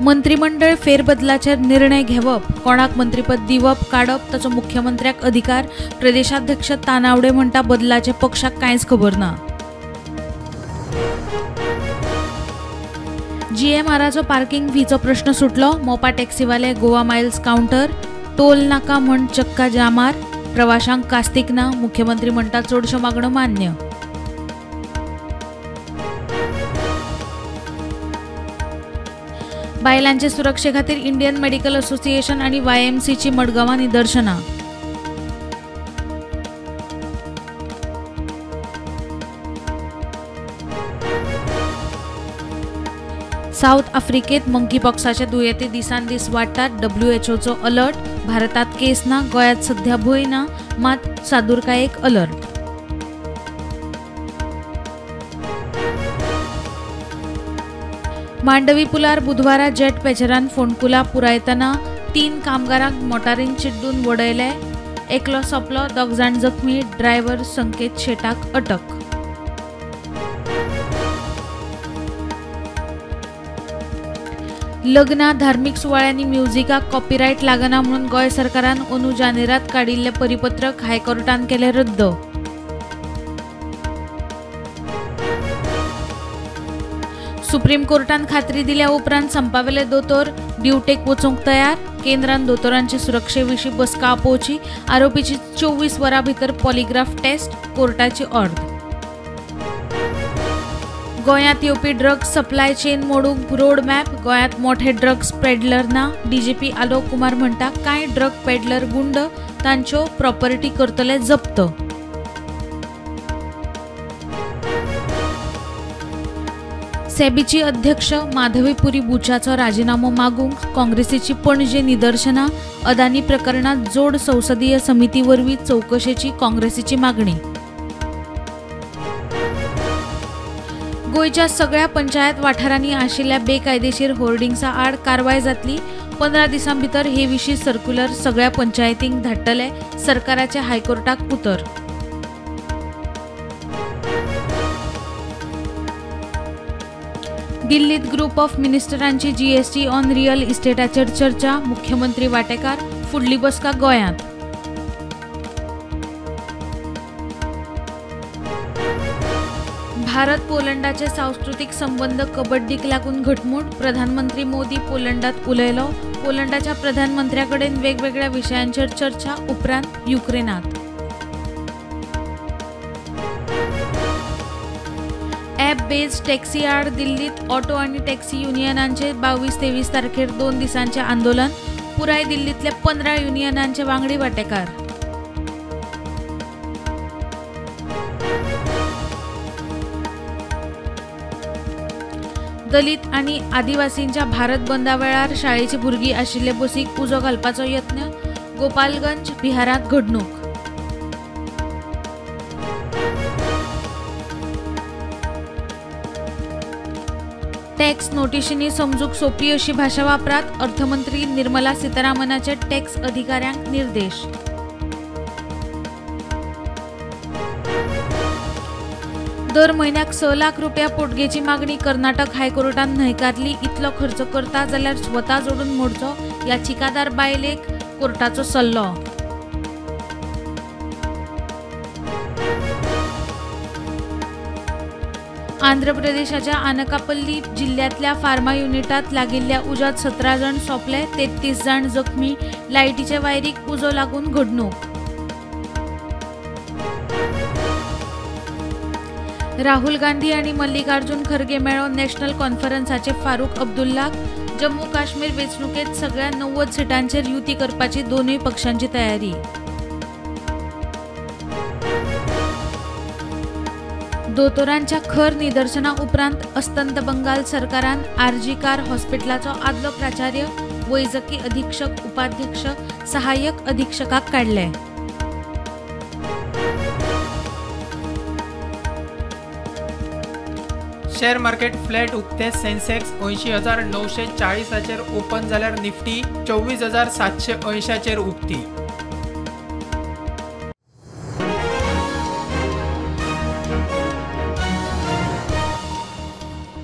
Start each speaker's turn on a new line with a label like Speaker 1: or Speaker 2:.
Speaker 1: मंत्रिमंडळ फेरबदलाचेर निर्णय घेवप, कोणाक मंत्रीपद दिवप काडप ताचो मुख्यमंत्र्याक अधिकार। प्रदेशाध्यक्ष तानावडे म्हणटा बदलाचे पक्षाक कांयच खबर ना। जीएमआराचो पार्किंग फीचो प्रश्न सुटलो। मोपा टॅक्सीवाले गोवा मायल्स काउंटर, टोल नाका म्हण चक्का जामार, प्रवाशांक कास्तीक ना। मुख्यमंत्री म्हणटा चडश्यो मागण्यो मान्य। बायलांचे सुरक्षे खातीर इंडियन मेडिकल असोसिएशन आणि वायएमसीची मडगांवां निदर्शनां। साऊथ आफ्रिकेत मंकीपॉक्साचे दुयेंती दिसान दीस वाडटात। डब्ल्यूएचओचो अलर्ट। भारतात केस ना, गोंयांत सध्या भंय ना, मात सादुरकायेक अलर्ट। मांडवी पुलार बुधवारा जेट पेचरान फोंडकुला पुरायतना 3 कामगारांक मोटारीन चिड्डून वडयले। एकलो सोंपलो, 2 जाण जखमी। ड्रायव्हर संकेत शेटाक अटक। लग्नां, धार्मिक सुवाळ्यांनी म्युझिकाक कॉपीरायट लागना म्हणून गोंय सरकारान अंदू जानेरात काडिल्लें परिपत्रक हायकोर्टान केलें रद्द। सुप्रीम कोर्टान खात्री दिल्या उपरांत संपावेले दोतोर ड्युटेक वचूंक तयार। केंद्रान दोतोरांचे सुरक्षे विशीं बसका आपोवची। आरोपीची 24 वरां भितर पॉलिग्राफ टेस्ट, कोर्टाची ऑर्द। गोंयांत येवपी ड्रग्स सप्लाय चेन मोडूंक रोड मॅप। गोंयांत मोठे ड्रग्स पेडलर ना। डीजीपी आलोक कुमार म्हणटा कांय ड्रग पेडलर गुंड, तांच्यो प्रॉपर्टी करतले जप्त। सेबीची अध्यक्ष माधवीपुरी बुचाचो राजीनामो मागूंक काँग्रेसीची पणजे निदर्शनां। अदानी प्रकरणात जोड संसदीय समिती वरवीं चवकशेची काँग्रेसीची मागणी। गोंयच्या सगळ्या पंचायत वाठारांनी आशिल्ल्या बेकायदेशीर होर्डिंग्सा आड कारवाय जातली। 15 दिसां भितर हे विशीं सर्क्युलर सगळ्या पंचायतींक धाडटले। सरकाराचे हायकोर्टाक उतर। दिल्लीत ग्रुप ऑफ मिनिस्टरांची जीएसटी ऑन रियल इस्टेटाचेर चर्चा। मुख्यमंत्री वाटेकार, फुडली बसका गोंयांत। भारत पोलंडाचे सांस्कृतीक संबंध कबड्डीक लागून घटमूट। प्रधानमंत्री मोदी पोलंडात उलयलो। पोलंडाच्या प्रधानमंत्र्या कडेन वेगवेगळ्या विशयांचेर चर्चा। उपरांत युक्रेनात। ॲप बेस्ड टॅक्सी आड दिल्लीत ऑटो आणि टॅक्सी युनियनांचे 22-23 तारखेर 2 दिसांचे आंदोलन। पुराय दिल्लीतले 15 युनियनांचे वांगडी वाटेकार। दलित आणि आदिवासींच्या भारत बंदा वेळार शाळेची भुरगीं आशिल्ले बसीक उजो घालपाचो यत्न। गोपालगंज बिहारांत घडणूक। टॅक्स नोटिशींनी समजूंक सोपी अशी भाशा वापरात। अर्थमंत्री निर्मला सीतारामनाचे टॅक्स अधिकाऱ्यांक निर्देश। दर म्हयन्याक 6 लाख रुपया पोटगेची मागणी कर्नाटक हायकोर्टान न्हयकारली। इतलो खर्च करता जाल्यार स्वता जोडून मोडचो, याचिकादार बायलेक कोर्टाचो सल्लो। आंध्र प्रदेशाच्या आनकापल्ली जिल्ह्यांतल्या फार्मा युनिटात लागिल्ल्या उज्यांत 17 जाण सोंपले, 33 जाण जखमी। लायटीचे वायरीक उजो लागून घडणूक। राहुल गांधी आणि मल्लिकार्जुन खरगे मेळो नॅशनल कॉन्फरन्साचे फारूक अब्दुल्लाक। जम्मू काश्मीर वेंचणुकेत सगळ्या 90 सिटांचेर युती करपाची दोनूय पक्षांची तयारी। दोतोरांच्या खर निदर्शना उपरांत अस्तंत बंगाल सरकारान आरजीकार हॉस्पिटलाचो आदलो प्राचार्य, वैजकी अधीक्षक, उपाध्यक्ष, सहाय्यक अधीक्षकाक काडले।
Speaker 2: शेअर मार्केट फ्लॅट उक्ते। सेन्सेक्स 80,940 ओपन जाल्यार निफ्टी 24,780 उक्ती।